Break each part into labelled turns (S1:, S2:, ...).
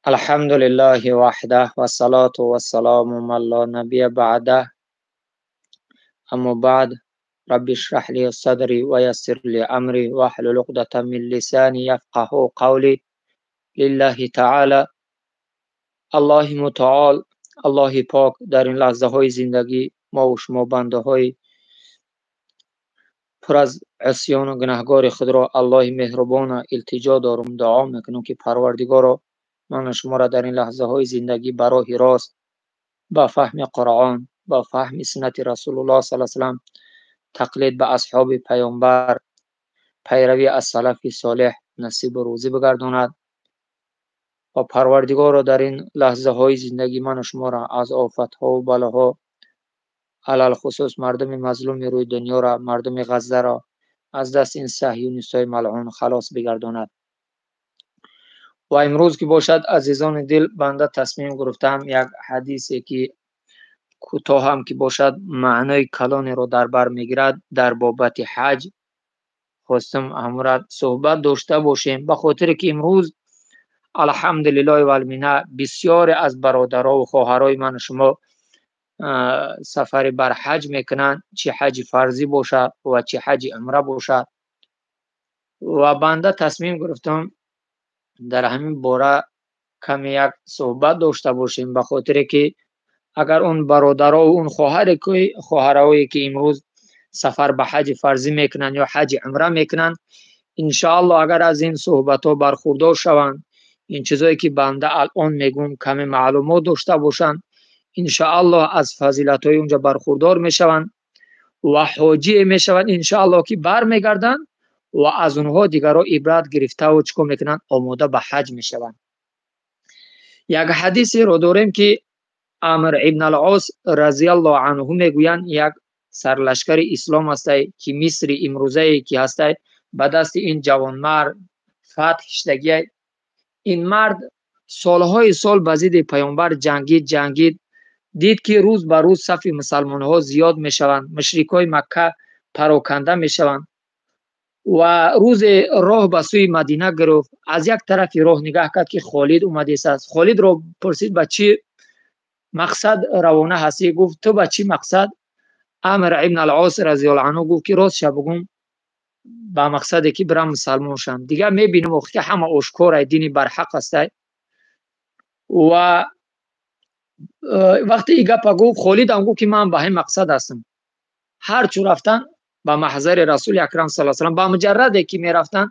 S1: الحمد لله وحده والصلاة والسلام من لا نبي بعده اما بعد رب اشرح لي صدري ويسر لي امري واحلل عقدة من لساني يفقهوا قولي. لله تعالى. الله متعال، الله پاک در این لحظه های زندگی ما و شما بنده های پر از عصیان و گناهگار خود را الله مهربان التجا دارم، دعا میکنم که پروردگارا من شما را در این لحظه های زندگی به راه راست، با فهم قرآن، با فهم سنت رسول الله صلی الله علیه و سلم، تقلید به اصحاب پیامبر، پیروی از سلف صالح نصیب و روزی بگرداند و پروردگارا در این لحظه های زندگی من و شما را از آفت ها و بلاها، علی‌الخصوص مردم مظلوم روی دنیا را، مردم غزه را از دست این صهیونیست‌های ملعون خلاص بگرداند. و امروز که باشد عزیزان دل، بنده تصمیم گرفتم یک حدیثی که کوتاه هم که باشد معنای کلانی را در بر میگیرد در بابت حج خواستم همراه صحبت داشته باشیم، به خاطر که امروز الحمدلله و المنه بسیار از برادرها و خواهرای من و شما سفر بر حج میکنن، چه حج فرضی باشه و چه حج عمره باشه، و بنده تصمیم گرفتم در همین باره کمی یک صحبت داشته باشیم، به خاطر که اگر اون برادرها و اون خواهرایی که امروز سفر به حج فرضی میکنن یا حج عمره میکنن، انشاءالله اگر از این صحبت ها برخوردار شوند، این چیزایی که بنده الان میگم کمی معلومات داشته باشن، انشاءالله از فضیلت های اونجا برخوردار میشوند و حاجی میشوند انشاءالله که برمیگردن و از اونها دیگرها عبرت گرفته و چیکار میکنن، آماده به حج میشوند. یک حدیثی رو داریم که عمرو ابن العاص رضی الله عنه میگویند، یک سرلشکر اسلام هسته که مصر امروزه که هسته به دست این جوانمرد فتح شدگی. این مرد سالهای سال به ضد پیامبر جنگید، دید که روز به روز صف مسلمان ها زیاد میشوند، مشرکای مکه پراکنده میشوند و روز راه به سوی مدینه گرفت. از یک طرف راه نگاه کرد که خالد اومده است. خالد را پرسید به چی مقصد روانه هستی؟ گفت تو به چی مقصد؟ عمرو ابن العاص رضی الله عنه گفت که راست شه بگم به مقصد که برم مسلمان شم، دیگه میبینم وقتی که همه آشکار دینی برحق است. و وقتی این گپ گفت، خالد هم گفت که من به همین مقصد هستم. هر چو رفتن به محضر رسول اکرم صلی الله علیه و سلم، با مجرد که میرفتن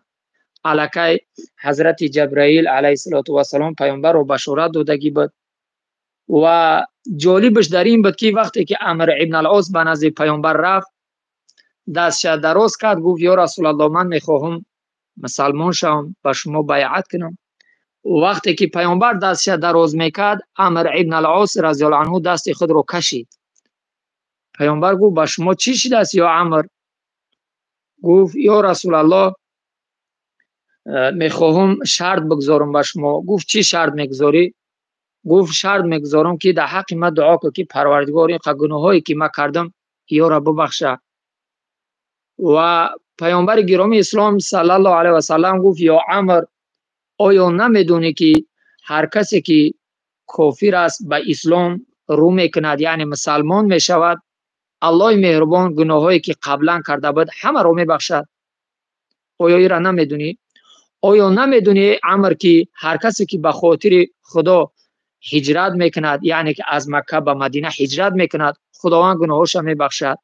S1: علاکه حضرت جبرائیل علیه الصلاة والسلام پیامبر رو بشارت دادگی بود. و جالبش در این بود که وقتی که عمرو ابن العاص به نزد پیامبر رفت، دستش دراز کرد، گفت یا رسول الله من میخواهم مسلمان شوم، به شما بیعت کنم. وقتی که پیامبر دستش دراز میکرد، عمرو ابن العاص رضی الله عنه دست خود رو کشید. پیامبر گفت به شما چی شده است یا عمرو؟ گفت یا رسول الله میخواهم شرط بگذارم به شما. گفت چی شرط میگذاری؟ گفت شرط میگذارم که در حق ما دعا کن که پروردگار این گناهایی که ما کردم یا را ببخشه. و پیامبر گرامی اسلام صلی الله علیه و سلم گفت یا عمرو آیا نمیدونی که هر کسی که کافر است به اسلام رو میکند، یعنی مسلمان میشود، الله مهربان گناهایی که قبلا کرده بود همه رو میبخشد؟ آیا ای را نمیدونی؟ آیا نمیدونی عمرو که هر کسی که به خاطر خدا هجرت میکند، یعنی که از مکه به مدینه هجرت میکند، خداوند گناهاش میبخشد؟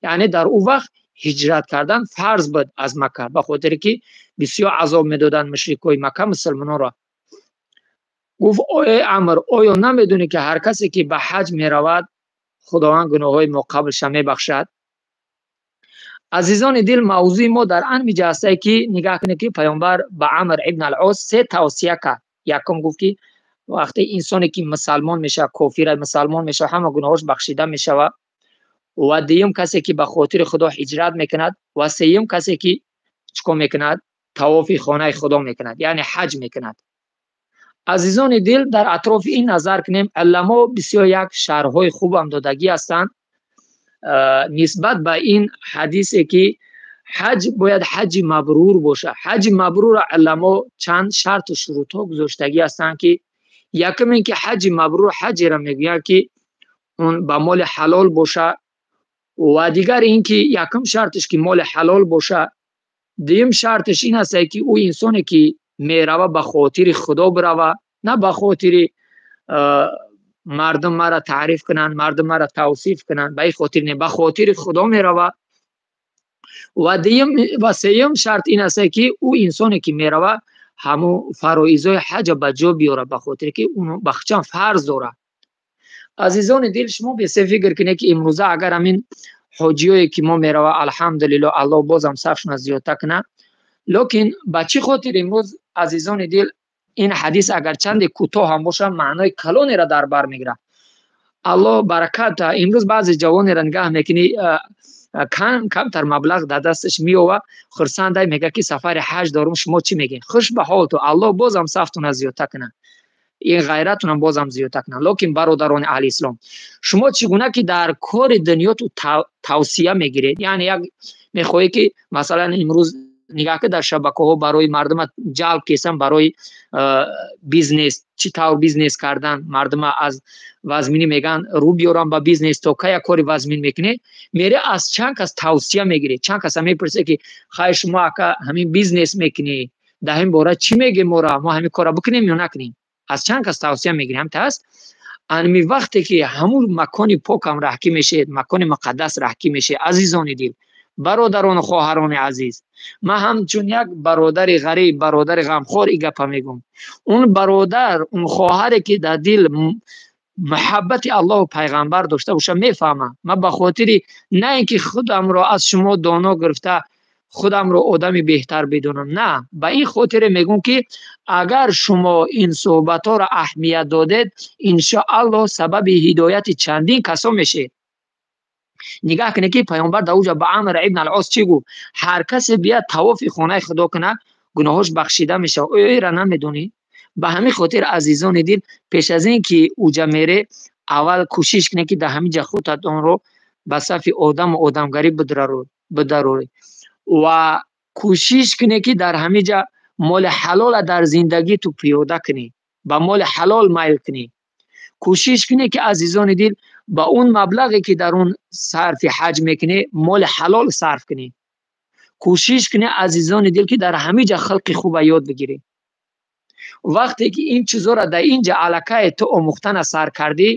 S1: یعنی در او وقت هجرت کردن فرض بود از مکه، به خاطر که بسیار عذاب میدادن مشرکای مکه مسلمانان را. گفت ای عمرو آیا نمیدونی که هر کسی که به حج میرود خداوند گناههای ما قبلش میبخشد؟ عزیزان دل، موضوع ما در آن میجاسته که نگاه کنید که پیامبر به عمرو ابن العاص سه توصیه کرد. یکم گفت که وقتی انسانی که مسلمان میشه، کافر مسلمان میشه، همه گناهاش بخشیده میشه. و دوم کسی که به خاطر خدا هجرت میکند، و سوم کسی که چیکار میکند، طواف خانه خدا میکند، یعنی حج میکند. عزیزان دل، در اطراف این نظر کنیم، علما بسیار یک شرح‌های خوب هم دادگی هستند نسبت به این حدیثی که Ҳаҷ бояд ҳаҷи мабрур бошад. Ҳаҷи мабрур уламо чанд шарту шурутҳо гузоштагӣ ҳастанд, ки якум ин ки ҳаҷи мабрур ҳаҷеро мегӯянд, ки он ба моли ҳалол бошад, ва дигар ин ки якум шарташ ки моли ҳалол бошад. Дуюм шарташ ин аст, ки ӯ инсоне ки мерава ба хотири Худо бирава, на ба хотири мардум маро таъриф кунанд, мардум маро тавсиф кунанд, ба ин хотир не, ба хотири Худо мерава. Ва дуюм ва сеюм шарт ин аст, ки ӯ инсоне ки мерава ҳамун фароизҳои ҳаҷа ба ҷо биёрад, ба хотире ки ӯ бахчан фарз дорад. Азизони дил, шумо бесе фикр кунед, ки имрӯза агар ҳамин ҳоҷиёе ки мо мерава, алҳамдулиллоҳ, Аллоҳ бозам сафшона зиёдта кунад, лекин ба чӣ хотир имрӯз, азизони дил, ин ҳадис агарчанде кӯтоҳ ҳам бошад, маънои калонеро дар бар мегирад. Аллоҳ баракат. Имрӯз баъзе ҷавонеро нигаҳ мекунӣ, камтар маблағ дар дасташ меова, хурсандай, мегӯяд, ки сафари ҳаҷ дорум, шумо чӣ мегӯед? Хуш ба ҳолту, Аллоҳ бозам сафтуна зиёдта кунад, ин ғайратунам бозам зиёдта кунад. Лекин бародарони аҳли ислом, шумо чӣ гуна ки дар кори дунёту тавсия мегиред, яъне як мехоҳӣ ки масалан имрӯз нигаҳ ки дар шабакаҳо барои мардума ҷалб кесам, барои бизнес, чӣ тавр бизнес кардан, мардума аз вазминӣ мегӯянд рӯ биёрам ба бизнес, то кая кори вазмин мекунӣ, мере аз чанд кас тавсия мегирӣ, чанд каса мепурсе, ки хай, шумо ака ҳамин бизнес мекунӣ, дар ҳамин бора чӣ мегӯӣ мора, мо ҳамин корро бикунем ё накунем? Аз чанд кас тавсия мегирӣ. Ҳамта аст. Ами вақте ки ҳамун макони покам раҳкӣ мешавед, макони муқаддас раҳкӣ мешавед, азизони дил, бародарону хоҳарони азиз, ман ҳамчун як бародари ғариб, бародари ғамхор и гапа мегӯм. Он бародар, он хоҳаре ки дар дил муҳаббати Аллоҳу пайғамбар дошта боша, мефаҳмам. Ман ба хотири на ин ки худамро аз шумо доно гирифта худамро одами беҳтар бидонам, на, ба ин хотире мегӯм, ки агар шумо ин суҳбатҳоро аҳамият додед, иншоаллоҳ сабаби ҳидояти чандин касо мешед. Нигаҳ кунед, ки паёмбар дар уҷа ба Амр ибн ал-Ос чӣ гуфт? Ҳар касе биёд тавофи хонаи Худо кунад, гуноҳош бахшида мешавад. Оё инро намедонӣ? Ба ҳамин хотир, азизони дил, пеш аз ин ки уҷа мере, аввал кӯшиш кунед, ки дар ҳамин ҷа худатонро ба сафи одаму одамгарӣ бидароред ва кӯшиш кунед, ки дар ҳамин ҷа моли ҳалола дар зиндагиту пиёда кунӣ, ба моли ҳалол майл кунӣ. Кӯшиш кунед, ки, азизони дил, ба он маблағе ки дар он сарфи ҳаҷ мекунӣ, моли ҳалол сарф кунӣ. Кӯшиш кунед, азизони дил, ки дар ҳамин ҷа хулқи хуба ёд бигирӣ. Вақте ки ин чизоро дар ин ҷа аллакай ту омӯхтана сар кардӣ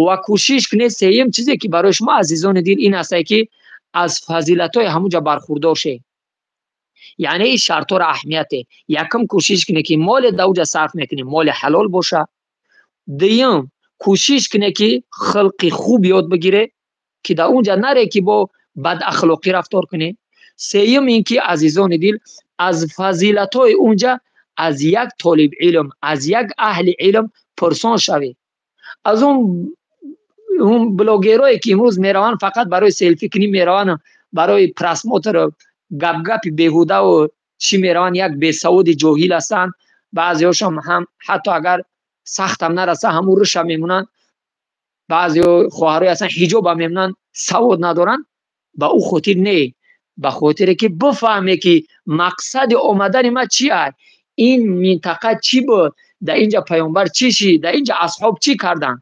S1: ва кӯшиш кунед, сеюм чизе ки барои шумо, азизони дил, ин аст, ки аз фазилатҳои ҳамун ҷа бархурдор шед. Яъне ин шартҳоро аҳамияте. Якум, кӯшиш кунед, ки моле дар уҷа сарф мекунӣ, моли ҳалол боша. Дуюм, кӯшиш кунед, ки хулқи хуб ёд бигиред, ки дар он ҷа наре, ки бо бадахлоқӣ рафтор кунӣ. Сеюм ин ки, азизони дил, аз фазилатҳои он ҷа аз як толиби илм, аз як аҳли илм пурсон шавед. Аз он блогерое ки имрӯз мераванд, фақат барои селфи кунӣ мераванд, барои просмотр, гапгапи беҳудаву чӣ мераванд, як бесаводи ҷоҳил ҳастанд. Баъзеҳошон ҳам ҳатто агар сахтам нараса, ҳамун рӯша мемонанд. Баъзеҳо хоҳарое ҳастанд, ҳиҷоба мемонанд, савод надоранд. Ба ӯ хотир не, ба хотире ки бифаҳме, ки мақсади омадани ман чи аст, ин минтақа чӣ буд, дар инҷа паёмбар чӣ шид, дар инҷа асҳоб чӣ карданд.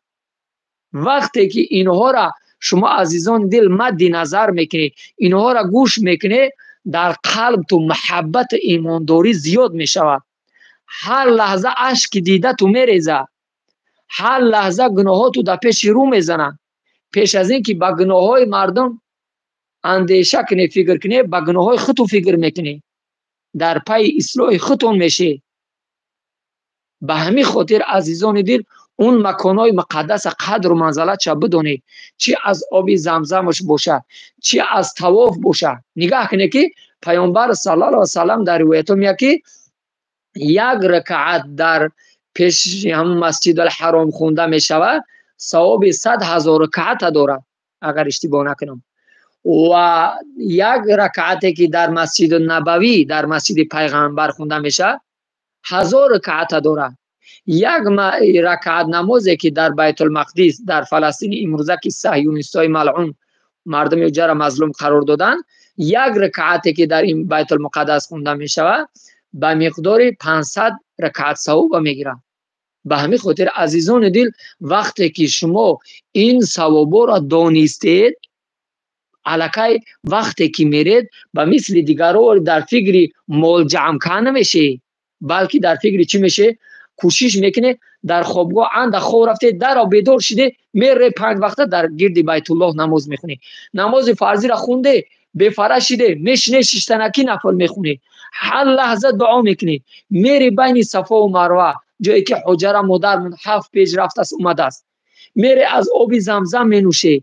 S1: Вақте ки инҳоро шумо, азизони дил, мадди назар мекунед, инҳоро гӯш мекунед, дар қалбту муҳаббату имондорӣ зиёд мешавад. Ҳар лаҳза ашки дидату мерезад, ҳар лаҳза гуноҳоту дар пеши рӯ мезанад. Пеш аз ин ки ба гуноҳҳои мардум андеша кунӣ, фикр кунӣ, ба гуноҳҳои худту фикр мекунӣ, дар пайи ислоҳи худтон мешӣ. Ба ҳамин хотир, азизони дил, он маконҳои муқаддаса қадру манзалатша бидонед, чӣ аз оби замзамаш бошад, чӣ аз тавоф бошад. Нигаҳ кунед, ки паёмбар саллаллоҳу алайҳи васаллам дар ривоятҳо меяд, ки як ракаат дар пеши ҳамун Масҷидулҳаром хонда мешавад, савоби 100 000 ракаата дорад, агар иштибоҳ накунам, ва як ракаате ки дар Масҷиду Набавӣ, дар масҷиди пайғамбар хонда мешавад, 1000 ракаата дорад. Як ракаат намозе ки дар Байтулмақдис, дар Фаластини имрӯза, ки саҳюнистои малъун мардуми уҷара мазлум қарор доданд, Як ракъате ки дар ин Байтулмуқаддас хонда мешавад ба миқдори 500 ракъат савоб мегирад. Ба ҳамин хотир азизони дил, вақте ки шумо ин савобҳоро донистед, аллакай вақте ки меред ба мисли дигарон дар фикри мол ҷамъ кардан намешед, балки дар фикри чӣ мешед? Кӯшиш мекунед дар хобгоҳ анда хоб рафте, даро бедор шиде, мере 5 вақта дар гирди Байтуллоҳ намоз мехонӣ. Намози фарзиро хунде, бефара шиде, мешине шиштанаки нафл мехонӣ. Ҳар лаҳза дуо мекунӣ. Мери байни Сафо ва Марва, ҷое ки ҳоҷара модармон 7 пеҷ рафтааст омадааст. Мере аз оби Замзам менӯшӣ.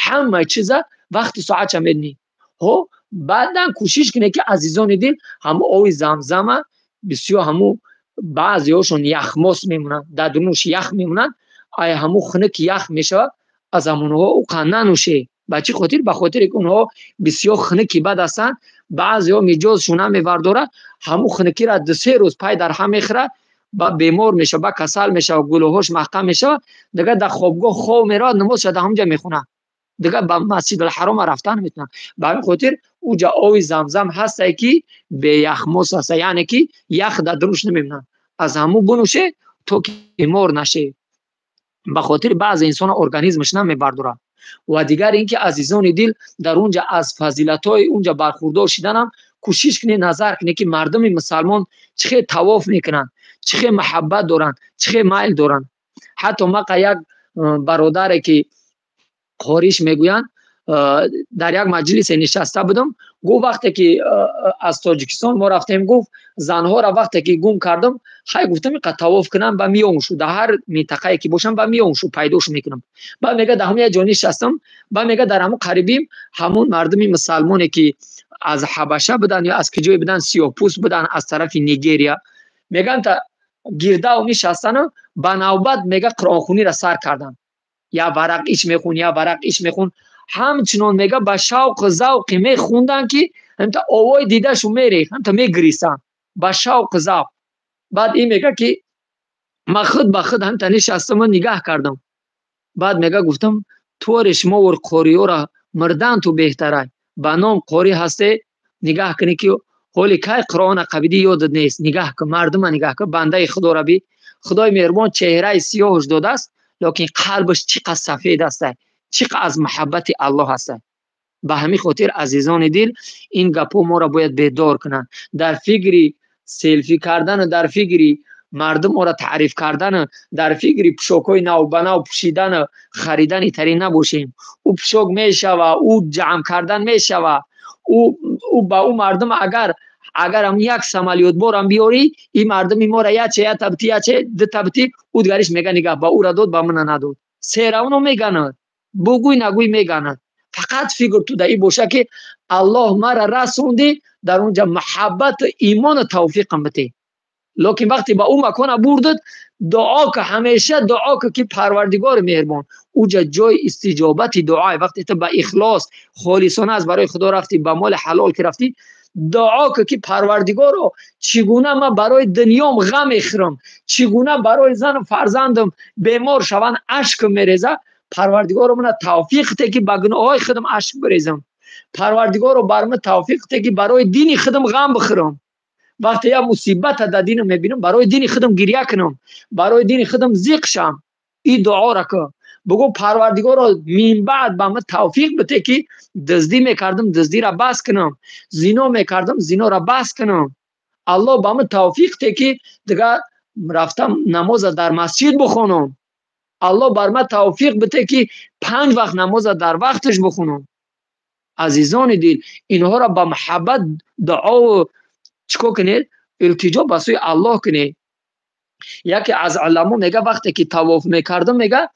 S1: Ҳама чиза вақти соатша медонӣ. Ҳо, баъдан кӯшиш кунед ки азизони дил ҳамо оби Замзама бисёр ҳамо баъзеҳошон яхмос мемонанд, дар дунуш ях мемонанд, ай ҳамо хунук ях мешавад, аз ҳамонҳо уқа нанӯшед. Ба чӣ хотир? Ба хотире ки онҳо бисёр хунуки бад ҳастанд, баъзеҳо миҷозшон намевардорад, ҳамо хунукиро 2-3 рӯз пай дар ҳам мехӯрад, ба бемор мешавад, ба касал мешавад, гулӯҳош маҳкам мешавад, дигар дар хобгоҳ хоб меравад, намозша дар ҳамҷа мехонад, дигар ба Масҷидулҳаром рафтан наметавонад. Ба ҳамин хотир уҷа оби Замзам ҳастае ки беяхмос аст, яъне ки ях дар дунуш намемонад. Аз ҳамун бинӯше то ки бемор наше. Ба хотири баъзе инсона организмаш намебардорад. Ва дигар ин ки азизони дил, дар унҷа аз фазилатҳои унҷа бархурдор шиданам кӯшиш кунед, назар кунед ки мардуми мусалмон чӣ хел тавоф мекунанд, чӣ хел муҳаббат доранд, чӣ хел майл доранд. Ҳатто мақа як бародаре ки қориш мегӯянд, дар як маҷлисе нишаста будам, гуфт вақте ки аз Тоҷикистон мо рафтем, гуфт занҳоро вақте ки гум кардам, хай гуфтам инқа тавоф кунам ба миён шу, дар ҳар минтақае ки бошам ба миён шу пайдош мекунам. Баъд мега дар ҳамон як ҷо нишастам, баъд мега дар ҳамон қарибим ҳамон мардуми мусалмоне ки аз Ҳабаша буданд ё аз киҷое буданд, сиёҳпӯст буданд аз тарафи Нигерия, меган та гирдав нишастану ба навбат мега қуръонхониро сар карданд. Я варақ иш мехун, я варақ иш мехун. Ҳамчунон мега ба шавқу завқе мехунданд ки ҳамта овои дидашу мерехт, ҳамта мегиристанд ба шавқу завқ. Баъд ин мега ки ман худ ба худ ҳамта нишастаму нигаҳ кардам. Баъд мега гуфтам тори шумо вор қориёра мурдан ту беҳтарай, ба ном қорӣ ҳасте, нигаҳ кунӣ ки ҳоли кай Қуръона қабидӣ ёдат нест, нигаҳ кун, мардума нигаҳ кун, бандаи Худоро би. Худои меҳрубон чеҳраи сиёҳаш додааст, лекин қалбаш чӣ қадр сафед аст, чӣ қадр аз муҳаббати Аллоҳ аст. Ба ҳамин хотир азизони дил, ин гапҳо моро бояд бедор кунанд. Дар фикри селфи кардан, дар фикри мардум моро таъриф кардан, дар фикри пӯшокҳои нав ба нав пӯшидан, харидани тарин набошем. Ӯ пӯшок мешава, ӯ ҷамъ кардан мешава, ӯ ба ӯ мардум агар ҳам як самолёт борам биёрӣ, ин мардуми моро яче, я табти, яче, ду табти, ӯ дигариш мега нигаҳ, ба ӯра дод, ба мана надод. Серавно меганад, бугӯй нагӯй меганад. Фақат фикр ту дар ин боша ки Аллоҳ мара расонди, дар онҷа муҳаббату имону тавфиқам бите. Лекин вақте ба ӯ макона бурдад, дуо ки, ҳамеша дуо ки, ки Парвардигори меҳрубон, уҷа ҷои истиҷобати дуои. Вақте ту ба ихлос холисона аз барои Худо рафтӣ, ба моли ҳалол ки рафтӣ, дуо ки, ки Парвардигоро, чӣ гуна ман барои дунём ғам мехӯрам, чӣ гуна барои зану фарзандам бемор шаванд ашк мереза, Парвардигоро мана тавфиқ те ки ба гуноҳҳои худам ашк бирезам. Парвардигоро бар ман тавфиқ те ки барои дини худам ғам бихӯрам. Вақте як мусибата дар динам мебинам, барои дини худам гиря кунам, барои дини худам зиқ шам. Ин дуоро ки бигӯ Парвардигоро минбаъд ба ман тавфиқ бите ки дуздӣ мекардам, дуздиро бас кунам, зино мекардам, зиноро бас кунам. Аллоҳ ба ман тавфиқ те ки дигар рафтам намоза дар масҷид бихонам. Аллоҳ бар ман тавфиқ бите ки 5 вақт намоза дар вақташ бихонам. Азизони дил, инҳоро ба муҳаббат дуо чикор кунед? Илтиҷо ба сӯи Аллоҳ кунед. Яке аз уламо мега вақте ки тавоф мекардам, мега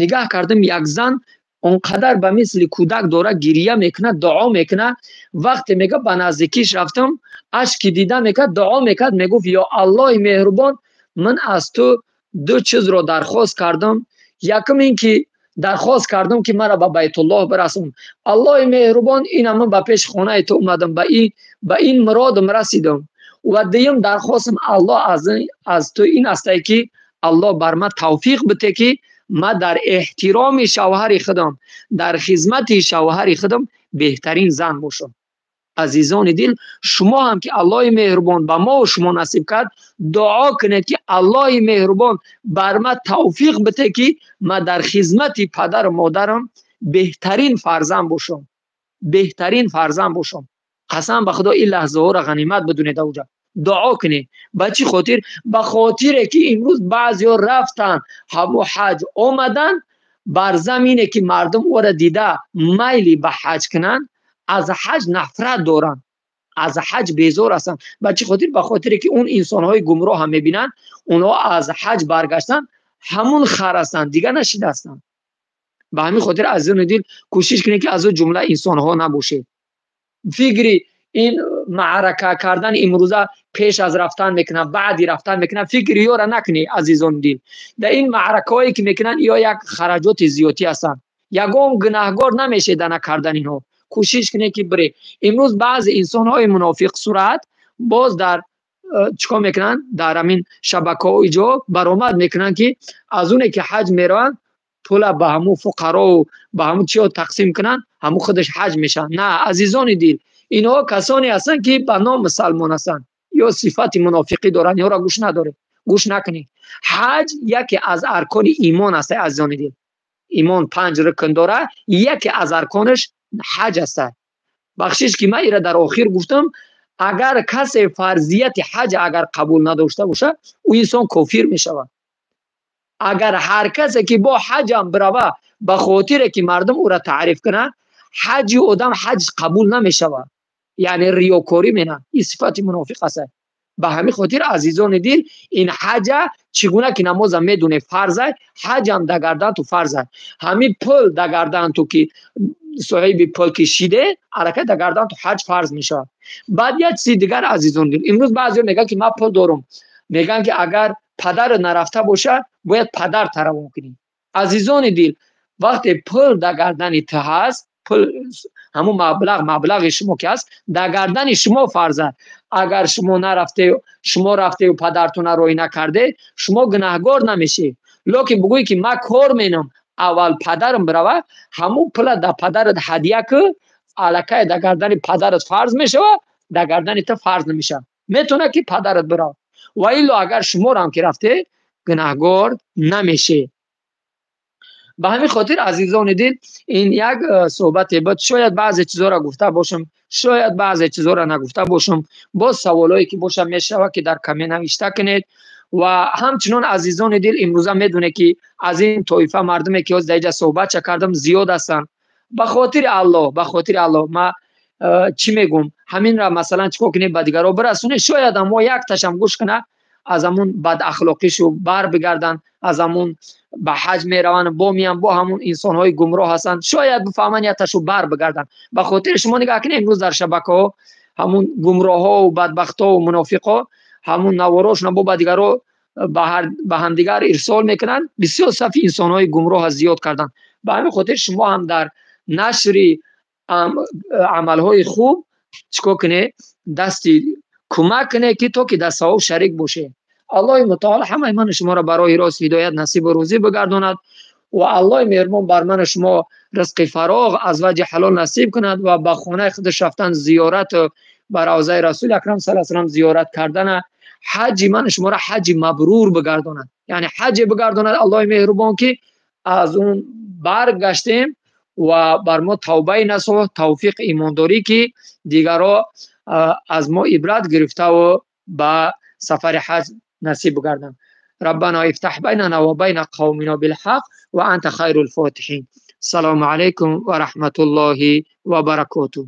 S1: нигаҳ кардам як зан он қадар ба мисли кӯдак дора гирия мекунад, дуо мекунад. Вақте мега ба наздикиш рафтам, ашки дида мекард, дуо мекард, мегуфт ё Аллоҳи меҳрубон, ман аз ту ду чизро дархост кардам. Якум ин ки дархост кардам ки маро ба Байтуллоҳ бирасон. Аллоҳи меҳрубон, ина ман ба пеши хонаи ту омадам, ба ин муродам расидам. Ва дуюм дархостам Аллоҳ аз ту ин аст ки Аллоҳ бар ман тавфиқ бите ки ман дар эҳтироми шавҳари худам, дар хизмати шавҳари худам беҳтарин зан бошам. Азизони дил, шумо ҳам ки Аллоҳи меҳрубон ба мо ва шумо насиб кард, дуо кунед ки Аллоҳи меҳрубон бар ма тавфиқ бите ки ма дар хизмати падару модарам беҳтарин фарзанд бошам, беҳтарин фарзанд бошам. Қасам ба Худо, ин лаҳзаҳоро ғанимат бидунед. Авҷа дуо кунед. Ба чӣ хотир? Ба хотире ки имрӯз баъзеҳо рафтан ҳамо ҳаҷ омадан, бар замине ки мардум ӯро дида майли ба ҳаҷ кунанд, аз ҳаҷ нафрат доранд, аз ҳаҷ безор ҳастанд. Ба чӣ хотир? Ба хотире ки он инсонҳои гумроҳ ҳам мебинанд, онҳо аз ҳаҷ баргаштан ҳамун хар ҳастанд, дигар нашида ҳастанд. Ба ҳамин хотир азизони дил, кӯшиш кунед ки аз он ҷумла инсонҳо набошед. Фикри ин маърака кардан имрӯза пеш аз рафтан мекунанд, баъди рафтан мекунанд, фикри ёра накунед азизони дил. Дар ин маъракаҳое ки мекунанд, ё як хараҷоти зиёдӣ ҳастанд, ягон гунаҳгор намешед дар накардан инҳо. Кӯшиш кунед ки бире. Имрӯз баъзе инсонҳои мунофиқ сурат боз дар чикор мекунанд? Дар ҳамин шабакаҳо иҷо баромад мекунанд ки аз оне ки ҳаҷ мераванд, пула ба ҳамун фуқарову ба ҳамун чиҳо тақсим кунанд, ҳамун худаш ҳаҷ мешаванд. На, азизони дил, инҳо касоне ҳастанд ки ба ном мусалмон ҳастанд ё сифати мунофиқӣ доранд. Инҳоро гӯш надоред, гӯш накунед. Ҳаҷ яке аз аркони имон аст, азизони дил. Имон 5 рукн дорад, яке аз арконаш ҳаҷ аст. Бахшиш ки ман ира дар охир гуфтам, агар касе фарзияти ҳаҷ агар қабул надошта бошад, ӯ инсон кофир мешавад. Агар ҳар касе ки бо ҳаҷам бирава ба хотире ки мардум ӯро таъриф кунад, ҳаҷи одам ҳаҷ қабул намешавад, яъне риёкорӣ менад. Ин сифати мунофиқ аст. Ба ҳамин хотир азизони дил, ин ҳаҷа чӣ гуна ки намоза медоне фарза, ҳаҷам дар гардан ту фарза. Ҳамин пул дар гардан ту ки соҳиби пул ки шиде, аллакай дар гардан ту ҳаҷ фарз мешавад. Баъд як чизи дигар азизони дил, имрӯз баъзеҳо мегӯянд ки ман пул дорам, мегӯянд ки агар падар нарафта бошад, бояд падар таравон кунӣ. Азизони дил, вақте пул дар гардани ту ҳаст, пул ҳамун маблағ, маблағи шумо ки ҳаст, дар гардани шумо фарз аст. Агар шумо нарафте, шумо рафтею падартона рой накарде, шумо гунаҳгор намешед. Лекин бигӯед ки ман кор менам, аввал падарам бирава, ҳамун пула дар падарат ҳадя ку, аллакай дар гардани падарат фарз мешавад, дар гардани ту фарз намешавад. Метавонад ки падарат бирава. Ва илло агар шуморам ки рафте, гунаҳгор намешед. Ба ҳамин хотир азизони дил, ин як суҳбате буд. Шояд баъзе чизҳоро гуфта бошам, шояд баъзе чизҳоро нагуфта бошам. Боз саволҳое ки бошад, мешавад ки дар коммент навишта кунед. Ва ҳамчунон азизони дил, имрӯза медонед ки аз ин тоифа мардуме ки ҳоз дар инҷа суҳбатча кардам зиёд ҳастанд. Ба хотири Аллоҳ, ба хотири Аллоҳ ма чӣ мегӯм, ҳаминра масалан чикор кунед, ба дигарҳо бирасонед. Шояд ҳамо якташам гӯш кунад, аз ҳамун бадахлоқишу бар бигарданд, аз ҳамун ба ҳаҷ мераванд, бо меянд, бо ҳамун инсонҳои гумроҳ ҳастанд, шояд бифаҳманд, якташу бар бигарданд. Ба хотири шумо нигоҳ кунед, имрӯз дар шабакаҳо ҳамун гумроҳҳо бадбахтҳо мунофиқҳо ҳамун наворошона бо ба дигарҳо ба ҳамдигар ирсол мекунанд. Бисёр сафи инсонҳои гумроҳ зиёд карданд. Ба ҳамин хотир шумо ҳам дар нашри амалҳои хуб чикор кунед, дасти кӯмак кунед ки то ки дар савоб шарик бошед. Аллоҳи мутаол ҳамаи ману шуморо ба роҳи рост ҳидоят насибу рӯзӣ бигардонад ва Аллоҳи меҳрубон бар ману шумо ризқи фароғ аз ваҷҳи ҳалол насиб кунад ва ба хонаи худаш рафтан зиёрат ба равзаи Расули Акрам саллаллоҳу алайҳи васаллам зиёрат кардан, ҳаҷи ману шуморо ҳаҷи мабрур бигардонад. Яъне ҳаҷе бигардонад Аллоҳи меҳрубон ки аз он баргаштем ва бар мо тавбаи насӯҳ, тавфиқ имондорӣ ки дигарро аз мо ибрат гирифтаву ба сафари ҳаҷ насиб бигарданд. Раббана ифтаҳ байнана ва байна қавмина билҳақ ва анта хайрул фотиҳин. Ассалому алайкум ва раҳматуллоҳи ва баракотуҳ.